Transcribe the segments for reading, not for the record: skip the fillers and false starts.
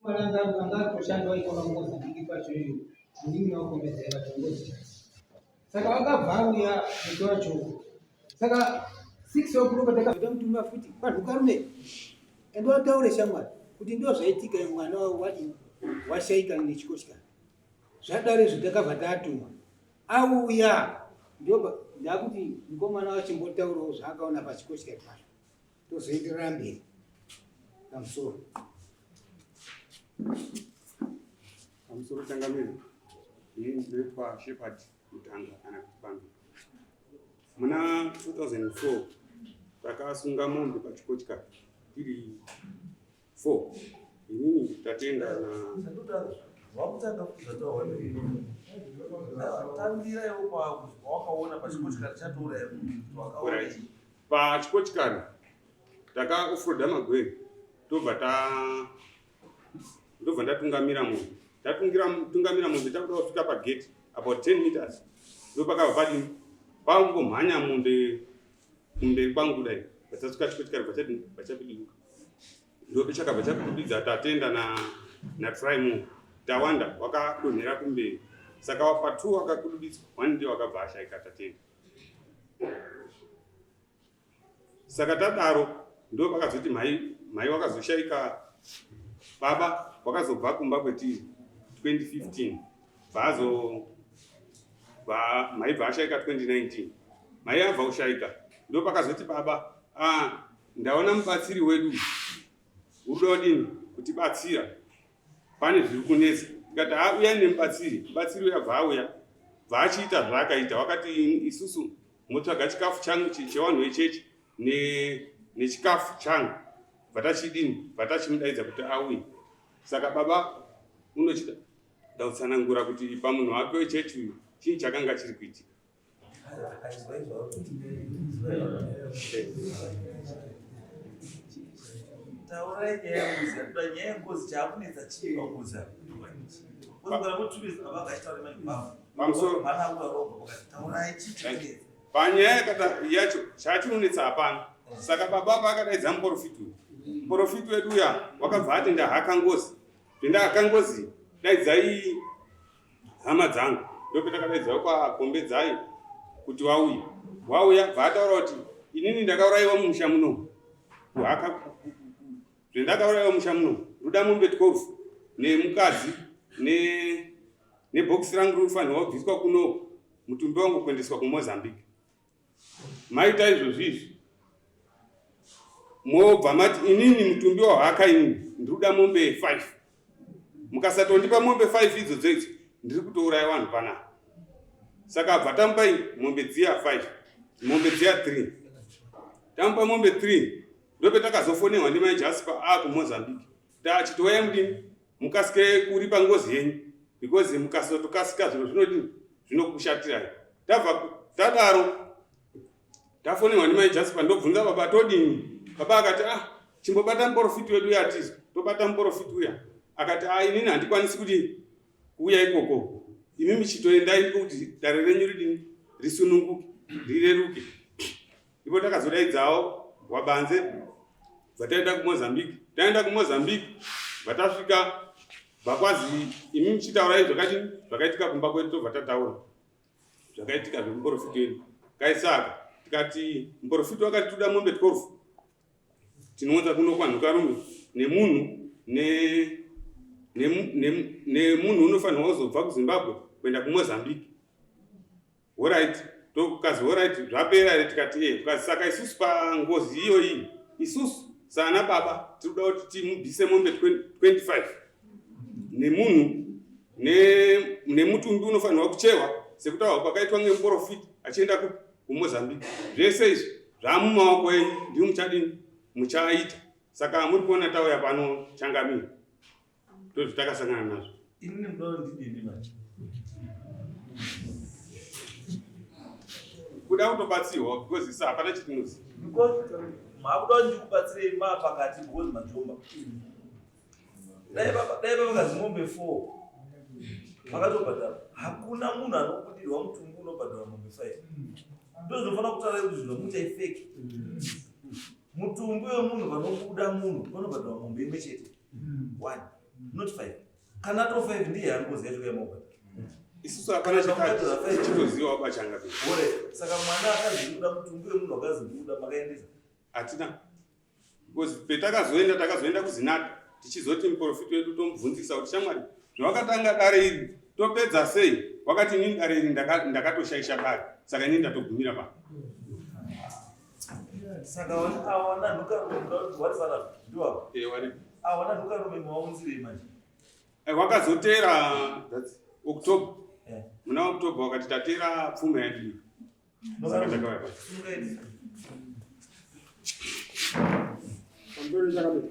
Mwana anga atoshandwa ikona kuMozambique kwacho iyo munin'ina wakombedzera vatongozi. Saka vakabva auya musi wacho. Saka 6 o'clock takabva futi kwanhukarume. Ende wataure shamwari kuti ndo zvaitika mwana wadini washaika nechikotyana. Zvadaro izvo takabva tatuma. Auya ndo ndakuti mukomana wachimbotaurawo zvaakaona pachikotyana pacho. Tozoenderera mberi. Pamusoro. Pamusoro changamire. Ini ndinoitwa Shepherd Mutanga kana kuti Bandu. Muna 2004 takasunga mombe pachikotya tiri 4 inini tatenda na tangira iwo pawakaona pachikochikari chatouraya pachikochikari takaofroda magwere tobva ta ndobva ndatungamira mombe tatungamira mombe takuda kusvika pagate about 10 meters ndopakabva padini pangomhanya mombe kumberi kwangu kudai vatasvika chikochikari vachadini vachapidiuka ndopechakabva chapidibidza tatenda na natrimo tawanda wakadonhera kumberi saka pa two wakakudubidzwa one ndiye wakabva ashaika tatenda Saka tadaro ndo pakazoti mhai mhai wakazoshaika baba wakazobva kumba kwetiri 2015 bvazo mhai bva ashaika 2019 mhai abva kushaika ndo pakazoti baba ah, ndaona mubatsiri wedu uri kuda kudini kutibatsira pane zviri kunetsa tikati ha uyai nemubatsiri mubatsiri uya bva auya bva achiita zvaakaita wakati isusu motsvaga chikafu changu chevanhu vechechi nechikafu changu bva tachidini bva tachimudaidza kuti auye saka baba unochida kutsanangura kuti pamunhu wake wechechi uyu chii chakanga chiri kuitika Taurai nyaya yengozi yatoda nyaya yengozi chaakunetsa chii pakuza panyaya yakata yacho chaachinonetsa hapana saka baba paakadaidza muporofiti uyu muporofiti wedu uya wakabva ati ndahaka ngozi ndahaka ngozi daidzai hama dzangu ndopetakadaidzawo kwagombedzai kuti wauye wauya bvaataura kuti inini ndakaurayiwa mumusha muno kuhaka zvendakaurayiwa musha muno ndoda mombe 12 nemukadzi nebhokisi rangu rinofanirwa kubviswa kuno mutumbi wangu kuendeswa kumozambique maita izvozvi izvi mobva mati inini mutumbi wahaka inini ndiri kuda mombe 5 mukasatondipa mombe 5 idzodzo idzo ndiri kutouraya vanhu panapa saka abva tamupa mombe dziya 5 mombe dziya 3 tamupa mombe 3 ndopetakazofonerwa ndimai Jasper akumozambique tachitouya mudini mukasike kuripa ngozi yenyu because mukasatokasika zviro zvinodini zvinokushatirai tabva tadaro tafonerwa ndimai Jasper ndobvunza baba todini baba akati ah chimbobata muporofiti wedu uya atizwa tobata muporofiti uya akati ah inini handikwanisi kuti kuuya ikoko imi michitoendai ndiko kuti dare renyu ridini risununguke rireruke Ipo takazodaidzawo wabanze bvataenda kuMozambique. Taenda kuMozambique bvatasvika bvakwazi imi muchitaurai zvakati zvakaitika kumba kwedu tobva tataura zvakaitika zvemuporofiti wedu kaisaka tikati muporofiti wakati toda mombe 12 tinounza kuno kwanhukarume nemunhu nemunhu unofanirwa kuzobva kuzimbabwe kuenda kumozambique Horait tokazi horait zvapera here tikati e tukazi saka isusu pangozi iyoyi isusu saana baba tiri kuda kuti timubvise mombe 25 nemunhu nemutumbi unofanirwa kuchehwa sekutaurwa kwakaitwa ngemuporofiti achienda kumozambique zvese izvi zvamumaoko enyu ndimi muchadini muchaita saka muri kuona tauya pano changamire ndozvitakasangana nazvo inini munoda ndidini manje kuda kutobatsirwa because isa hapana chitinozi because makuda kuti ndikubatsirei maa pakati because majomba dai vakazi mombe 4 makatobhadhara hakuna munhu anobudirwa mutumbi unobhadhara mombe 5 ndozvinofanira kutaura kuti zvinhu muita ifeki mutumbi wemunhu panobuda munhu panobhadharwa mombe imwe chete one. Not 5. Kana to 5 ndiye ari ngozi yacho yamauka. Isusu hapana chitoziva bachanga. Ore, saka mwana akazi kuda mutumbi wemunhu akazi kuda makaendesa. Hatina. Because petakazoenda takazoenda kuZinata tichizoti muprofiti wedu tomubvunzisa kuti shamwari zvawakatanga dare iri topedza sei wakati inini dare iri ndakatoshaisha dare saka inini ndatogumira pa saka awana nhukarume wari panapa ndiwavo eh, awana nhukarume maunzirei manje eh, wakazotera October eh. muna October wakati tatera pfuma yadii Saka takauya pano. Pamberi chakamira.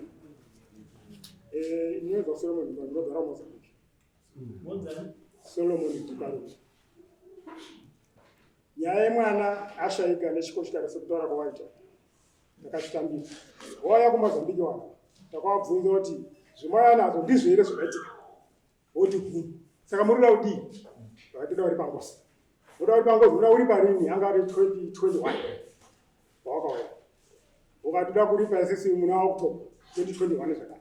Eh, ndinonzwa Solomon Mukaro, ndinogara muMozambique. Solomon Mukaro. Nyaya yemwana ashaika nechikochikari sekutaura kwawaita. Takachitambira. Wauya kuMozambique wana. Takawabvunza kuti zvemwaya nazvo ndizvo here zvakaitika. Woti hu. Saka muri kuda kudii? Vakati toda kuripa ngozi. Unoda kuripa ngozi unoda kuripa rini? Anga ari 2021. Pawakauya. Ukati uda kuripa isisi muna October 2021 zvakare.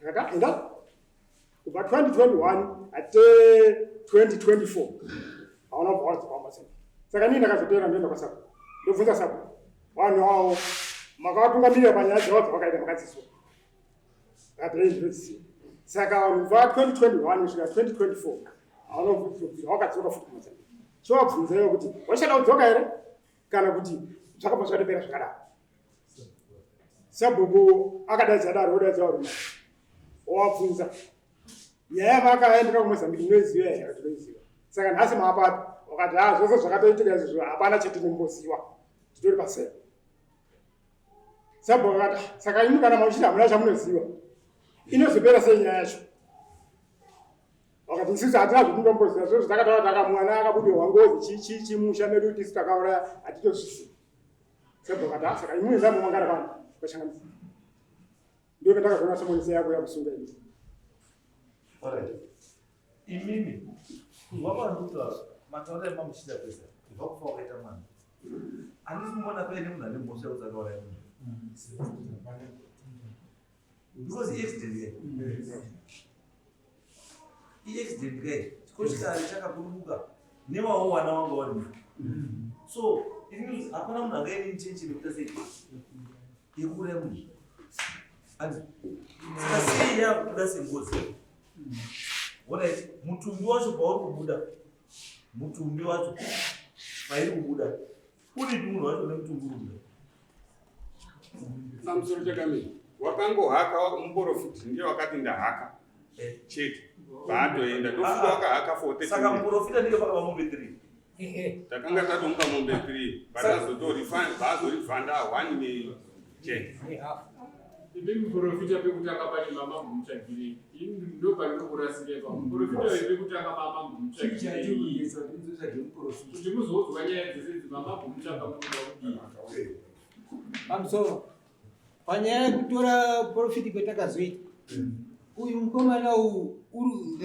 Takati enda kubva 2021 ate 2024 hauna kubva wadzoka kumba. Saka inini ndakazoteera ndoenda kwaSabhuku. Ndobvunza Sabhuku. Vanhu avo makavatungamirira panyaya dzavo dzavakaita makadziziva. Saka vanhu kubva 2021 kusvika 2024 hauna kubvira wakadzoka futi kumozambique. Chovabvunza iwe kuti wachada kudzoka here kana kuti zvakabva zvatopera zvakadaro. Sabhuku akadaidza dare odaidza varume owabvunza nyaya yavakaendera kumozambique munoiziva here? Tinoiziva. Saka nhasi maapapi? Wakati ha zvose zvakatoitika izvozvo hapana chatinomboziva titori pasero. Sabhuku akati saka imi kana mamuchiti hamuna chamunoziva inozopera sei nyaya yacho? Vakati isusu hatina zvatinomboziva zvozvo takataura takamwana akabudirwa ngozi chimusha medu tisu takauraya hatitozvizivi. Sabhuku akati ah, saka imwe zamo mangara pano kwachangamisa. Ndiyo pendakazoona somonisi yako yakusunga ini. Alright. Imimi kubva kwandikutaura mataura emamuchida kwese kubva kufa wakaita mwana handisi kumboona paine munhu ane mhosva yekuti akauraya munhu because iaccident kai iaccident kai chikochikari chakakurubuka newawo wana wanga wari so it means hapana munhu angaine intention yekuita sei yekuuraya munhu andi saka sei yakubuda sengozi orit mutumbi wacho pauri kubuda mutumbi wacho pairi kubuda uripi munhu wacho nemutumbi uri kubuda pamusoro chakamira wakangohaka muporofiti ndiye wakati ndahaka eh. chete paatoenda ndofunga ah, ah. wakahaka for saka muporofita ndiye pakava mombe 3 takanga tatomupa mombe 3 vaazorifanda 1 nechete Imi muprofita pekutanga pacho mama mumutsvagirei ini ndopandinokurasira ipapo muprofita uyu pekutanga mama mumutsvagirei kuti muzoudzwa nyaya dzese idzi mama mumutsvaga munoda kudii pamusoro panyaya yekutora profiti kwetakazoita uyu mukomana uyu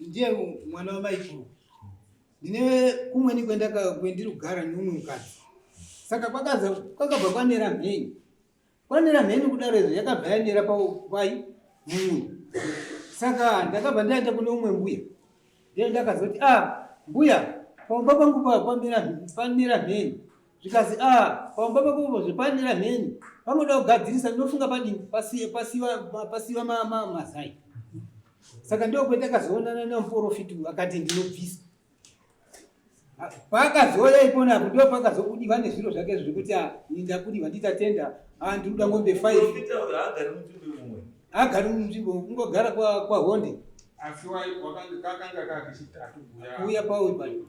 ndiye mwana wamaikuru ndine kumweni kwendiri kugara neumwe mukadzi saka kwakabva kwanera mheni Kwanera mheni kudaro izvo yakabva yanera pai mumunda. Saka ndakabva ndaenda kune umwe mbuya. Ndiye ndakazoti ah mbuya paumba pangu pa pamera pamera mheni. Zvikazi ah paumba pako zvepanera mheni panoda kugadzirisa ndinofunga padini pasiwa pasiwa pasiwa ma, ma, mazai. Saka ndokwetakazoonana nemuporofiti akati ndinobvisa. Paakazouya ipona apo ndipo pakazobudiwa nezviro zvake zvekuti ah, ini ndabudiwa nditatenda ah, ndiri kuda ngombe 5 haagari munzvimbo kungogara kwahonde asi kakanga kakechitatu kuuya pauri payo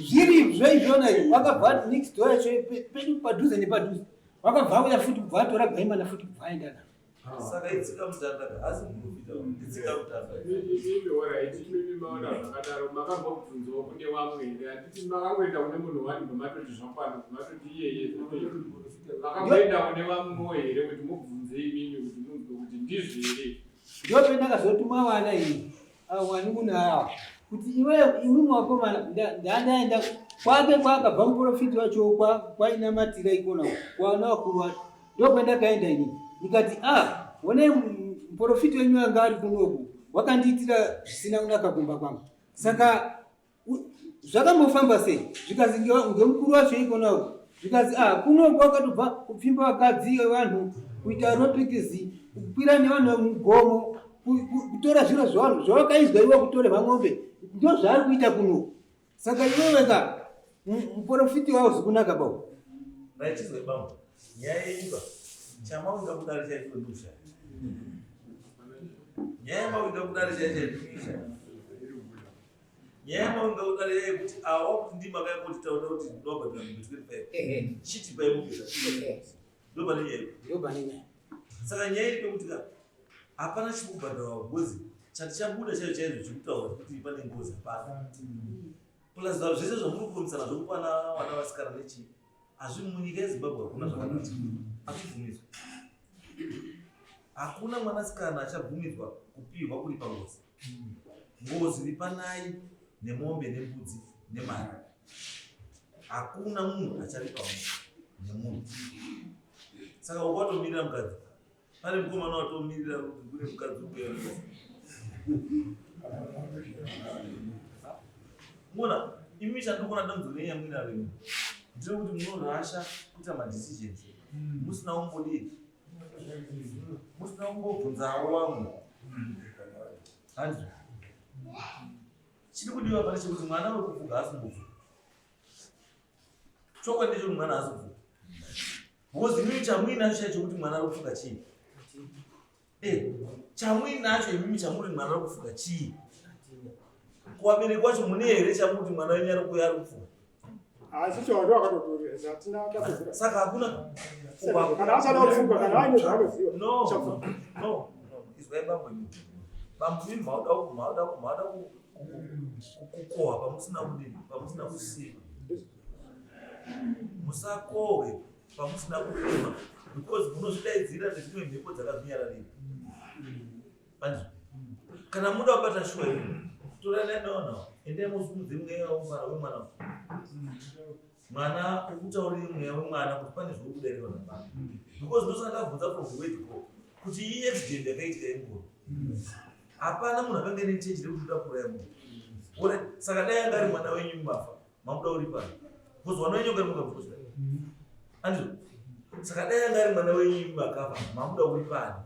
zviri zvaizvona izvi wakabva next door yacho pedu padhuze nepadhuze wakabva auya futi kubva atora gwaimana futi kubva aenda navo Saka itsika mutanda ka asi muprofita nditsika mutanda. Imi alright imi maona zvakadaro makambobvunzawo kune vamwe here handiti makangoenda kune munhu wani bvamatoti zvakwana bvamatoti iyeye makamboenda kune vamwewo here kuti mubvunze imimi kuti munzwe kuti ndizvo here ndopendakazotuma vana ini wani munhu awa kuti iwe imwimwe wakomana ndandaenda kwake kwakabva muprofiti wacho kwainamatira ikona kwana vakuru vacho ndokwendakaenda ini Ndikati ah, honai muprofiti wenyu anga ari kunoku wakandiitira zvisina kunaka kumba kwangu. Saka zvakambofamba sei? Zvikazi ngemukuru wacho ikona uku. Zvikazi ah, kunoku wakatobva kupfimba vakadzi vevanhu, kuita ropikisi, kukwira nevanhu mugomo, kutora zviro zvevanhu zvawakaizwa iwe kutorerwa mombe, ndozvaari kuita kunoku. Saka iwewe ka muprofiti wauzi kunaka bau. Raichizwe bambo. Nyaya yenyu ka. Chamauda kudari chaicho ndikushaya. Nyaya yamauda kudari chaicho ndikushaya. Nyaya yamauda kudari yeye kuti awa kuti ndima kaya kuti taona kuti ndobhadhara mombe 25. Chiti pai mombe. Ndobane nyaya. Ndobane nyaya. Saka nyaya iri pekuti ka hapana chikubhadharwa ngozi chati chabuda chaicho chaizvo chikutaura kuti pane ngozi hapana. Plus zva zvese zvamuri kurumisana zvekupana vana vasikana nechii hazvi munyika yeZimbabwe hakuna zvakadaro. Hazvibvumidzwe. Hakuna mwanasikana achabvumidzwa kupihwa kuripa ngozi. Ngozi ripanai nemombe nembudzi nemari. Hakuna munhu acharipa nemunhu. Saka ukatomirira mukadzi pane mukomana watomirira kuti kune mukadzi ukuya. Mona imi chandikuona dambudziko renyu yamuinaro imi nderekuti munorasha kuita madecisions musina kumbodii musina kumbobvunzawo vamwe hanzi chiri kudiwa pane chekuti mwana wekufuga haasi kumbobvuka chokwadi ndechekuti mwana haasi kufuka because imimi chamuinacho chaicho chekuti mwana ari kufuka chii eh, chamuinacho imimi chamuri mwana ari kufuka chii kuvabereki wacho mune here chamuti mwana wenyu ari kuuya ari kufuka Asi chokwadi wakatotoreza hatina tapedzera. Saka hakuna kana achada kufuka kana aine zvaanoziva. No, no, no. Izwai bambo imi. Bambo imi mauda mauda mauda kukohwa pamusina kudini pamusina kusima. Musakohwe pamusina kurima because munozvidaidzira nedzimwe mhepo dzakazvinyararira. Panzwa. Kana muda kubata shuwa imi toranai nawo endai mosimudze mweya wemwana wemwana mwana ukutaurire mweya wemwana kuti pane zviri kudairwa nababa because ndosaka ndabvunza from the word go kuti iyi accident yakaitika ingoro hapana munhu akanga ine intention yekuti uda kuuraya munhu Ore saka dai anga ari mwana wenyu mafa mamuda uri pano because mwana wenyu anga ari mukamukosa andizvo saka dai anga ari mwana wenyu makafa mamuda uri pano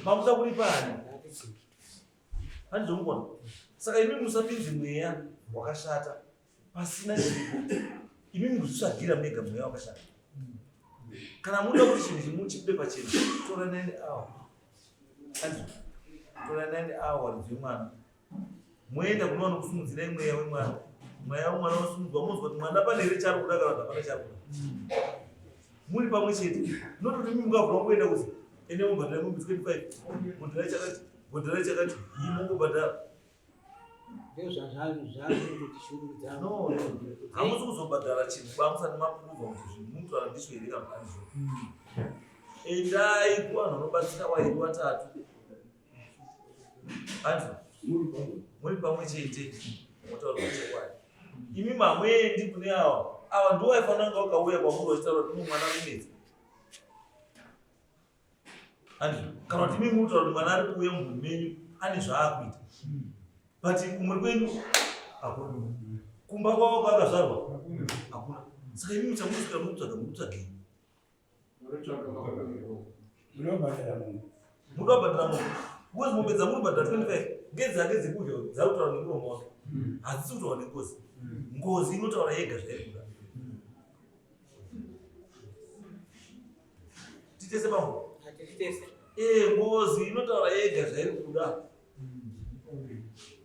Mamuda kuri pani? Handizomukona. Saka imi musapinze mweya wakashata pasina chiripo. Imi mukuzvitsvagira mega mweya wakashata. Kana muda kuti chinhu chimu chibude pachena, tora 9 hour. Handizvo. Tora 9 hour dzemwana. Moenda kuno vanokusimudzirai mweya wemwana. Mweya wemwana wosimudzwa monzwa kuti mwana pane here chaari kuda kana kuti hapana chaari kuda. Muri pamwe chete. Not kuti mimi mukavhura kuenda kuzi ende mobhadhara mombe 25, bhodharai chakati, bhodharai chakati, iyi mongobhadhara. No, no. Hamusi kuzobhadhara chinhu ba musati maprova kuti zvinhu munotaura ndizvo here kana kuti handizvo. Endai kuvanhu vanobatsira wairi watatu. Hanzi muri pamwe chete motaura chokwadi. Imi mamuendi kune ava. Ava ndivo vaifanira kunge vakauya kwamuri vachitaura kuti mwana kunetsa. Hanzi kana kuti imi muri kutaura kuti mwana ari kuuya mumhuri menyu ane zvaakuita. But kumhuri kwenyu hakuna. Kumba kwavo kwakazvarwa hakuna. Saka imi muchamuswera muri kutsvaga muri kutsvagei? Munobhadhara mombe. Munobhadhara mombe. Because mombe dzamunobhadhara 25 ngedzake dzekudya dzakutaura nemuromo wake. Hadzisi kutaura nengozi. Ngozi inotaura yega zvairi kuda. Titese bambo. Titese. Eh, ngozi inotaura yega zvairi kuda.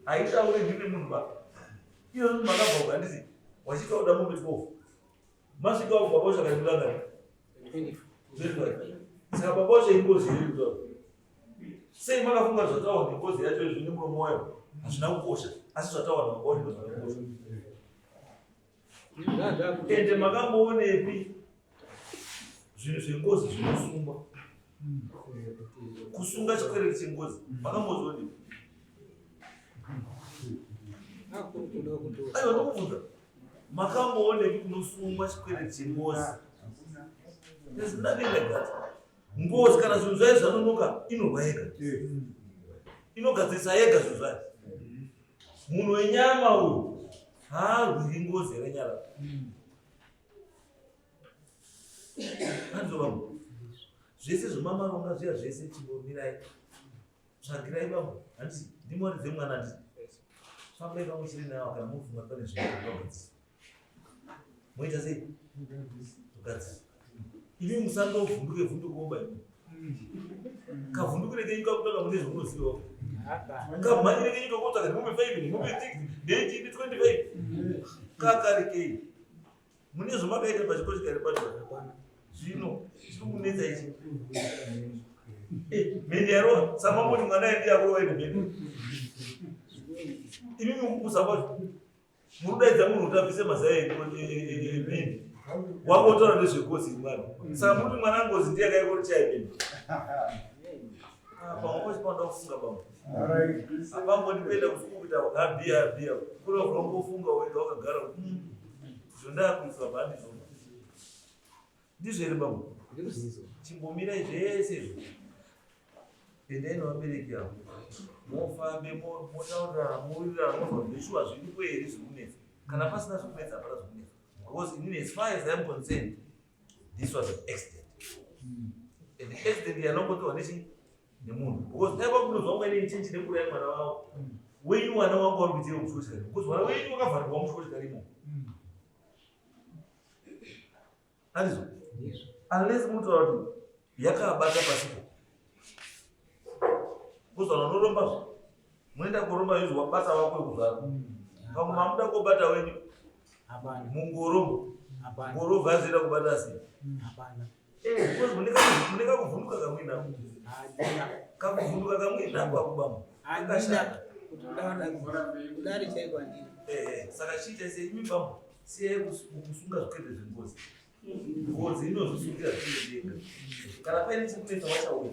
Haitauri ndine munhu ba. Iyo makabva ukandizi wachita uda mombe 12. Masvika uko baba wacho akandilangana. Saka baba wacho ingozi iri kutaura. Sei makafunga zvataurwa nengozi yacho izvi nemuromo wayo hazvina kukosha asi zvataurwa nababa wacho ndozvakakosha. Ende makamboonepi zvinhu zvengozi zvinosungwa? Kusunga chikwereti chengozi makambozvionepi? Aiwa ndokubvunza. Makamboonepi kunosungwa chikwereti chengozi? There's nothing like that. Ngozi kana zvinhu zvayo zvanonoka inorwa yega. Inogadzirisa yega zvinhu zvayo. Munhu wenyama uyu haarwiri ngozi yakanyarara. Hanzi vamwe zvese zvemamaronga zviya zvese chimbomirai tsvagirai vamwe handiti ndimwari dzemwana handiti fambai pamwe chete nawo kana mufunga pane zvinogadzisa moita sei kugadzisa imi musandovhunduke vhunduke oba imi kavhundukire kenyu kakutanga mune zvamunoziva kamhanyire kenyu kakutsvaga ndimombe 5 ndimombe 6 ndechi ndi 25 kakarekei mune zvamakaita pachikochikari pacho zvino zviri kunetsa ichi eh, mheni yarowa samamboti mwana endi yakurowa ine mheni imi mukupusa kwacho Munodaidza munhu kuti abvise mazai emheni. Wangotaura nezvegozi mwana. Saka muri mwana ngozi ndiye akaikoti chai mheni. Ah, pamwe pacho panoda kufunga bambo. Apambo ndikuenda kusuku kuita habia habia. Kuri kungofunga wega wakagara. Zvondakuiswa bhandi zvona. Ndizvo here bambo? Ndizvo. Chimbomirai zvese izvo. Endai nevabereki avo. Mofambe motaurirana mowirirana mozwa zveshuwa zviripo here zvekunetsa. Kana pasina zvekunetsa hapana zvekunetsa. Because inini as far as I am concerned, this was an accident. And the accident yanongotorwa nechi nemunhu. Because dai kwakunozwa mwene chinchi nekuuraya mwana wavo. Wenyu wana wangu wari kuitira muchikochikari. Because wana wenyu wakavharirwa muchikochikari imomo. Handizvo? Unless munotaura kuti yakabata pasipo. Because vanhu vanoromba zve. Munoenda kuromba izvo wabata wako wekuzvara. Pamwe mamuda kobata wenyu. Hapana. Mungoro. Hapana. Ngoro vazira kubata sei? Hapana. Eh, because mune kakuvhunduka kamwina. Handina. Kakuvhunduka kamwina kwakubamba. Handina. Kuti kudari chaiko handina. Eh, eh, saka chiita sei imi bambo? Siyai kusunga zvikwete zvengozi. Ngozi inozvisungira zvikwete yega. Kana paine chikunetsa wachauya.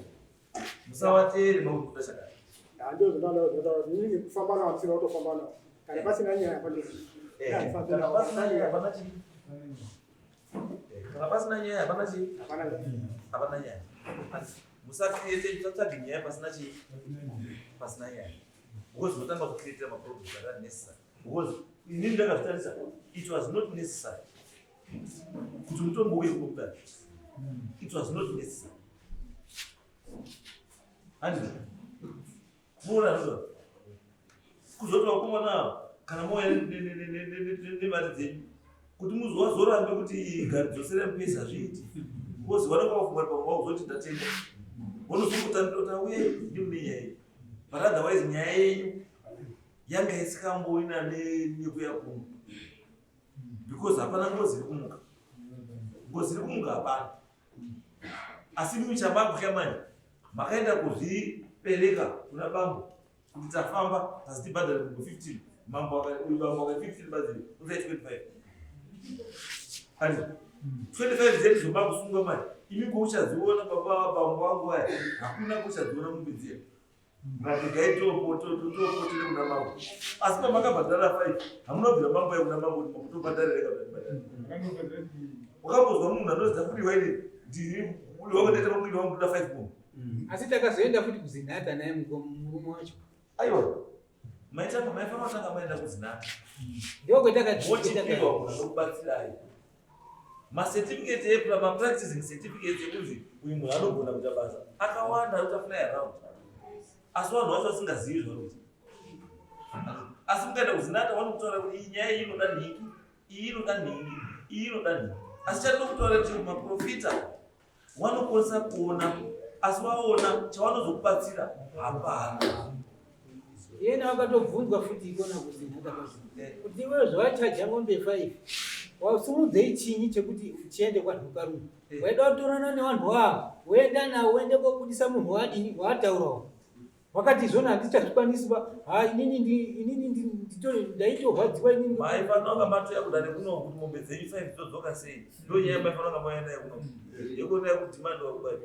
Musawateere makuda chakati. Ndio zvinoda zvinoda inini kufamba nawo ndisina kutofamba nawo. Kana pasina nyaya hapana. Eh, kana pasina nyaya hapana chii. Eh, kana pasina nyaya hapana chii. Hapana nyaya. Hapana nyaya. Musacreate musatsvage nyaya pasina chii. Pasina nyaya. Because unotanga kucreate maproblems that are necessary. Because inini ndakazvitarisa it was not necessary kuti mutombo uye kunokuda. It was not necessary. Handiti? Muona zvo. Kuzoti vakomana ava kana mouya nemari dzenyu kuti muzowazorambe kuti garidzosere mupesa hazviiti. Because vanenge vafunga kuti pamwe vakuzoti ndatenga. Vonozongotambira kuti auye ndimune nyaya iyi. But otherwise nyaya yenyu yanga isikamboina nekuya kuno because hapana ngozi iri kumuka ngozi iri kumuka hapana asi mimi chamakutya manje makaenda kuzvipereka kuna bambo kuti tafamba asi tibhadhare munhu 15 mambo uyu bambo aka 15 badzi uzai 25 ani 25 dzedu zvomakusunga manje imi kouchadziona baba bambo vangu vaya hakuna kuchadziona mombe dziya Regai topotere kuna mambo. Asi pamakabhadhara 5 hamuna kubvira mambo ya kuna mambo kuti makutobhadhara here kana kuti Wakambozwa munhu anozida kudiwa ini ndini kudiwa kwendaita pamwiri wangu ndoda 5 munhu. Asi takazoenda futi kuZinatha naye murume wacho. Aiwa. Maita maifanira kutanga maenda kuZinatha. Ndokwetakamochipiwa munhu anokubatsirai. Macertificate epla mapracticing certificates ekunzi uyu munhu anogona kuita basa akawanda anoita fly around. Asi vanhu vacho vasingazivi zvavanoita. Asi mukaenda kuZinatha vanokutaura kuti iyi nyaya iyi inoda nhingi, iyi inoda nhingi, iyi inoda nhingi. Asi chandinokutaura kuti maprofita Wanokwanisa kuona asi waona chawanozokubatsira hapana. Iyena wakatobvunzwa futi ikona kuzinhaka kuti iwewe zvawachaja mombe 5 wasumudzei chinyi chekuti chiende kwanhukarume eh. waida kutorana nevanhu wavo woenda nawo uende kobudisa munhu wadini waataurawo Wakati izvona handichazvikwanisi ba ha inini ndi inini ndi nditori ndaitorwadziwa inini. Maifanira kunga matoya kudare kuno kuti mombe dzenyu five dzodzoka sei. Ndo nyaya maifanira kunga mauya nayo kuno. Yekuona yekudemand wakubai.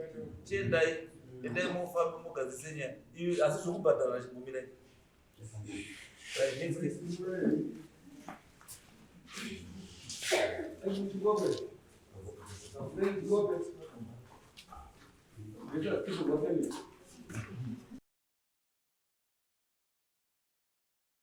Chiendai endai mufambe mugadzise nyaya. Iyo asi zvokubhadhara chimbomirai. Right, next case. Thank you. Gracious people of family.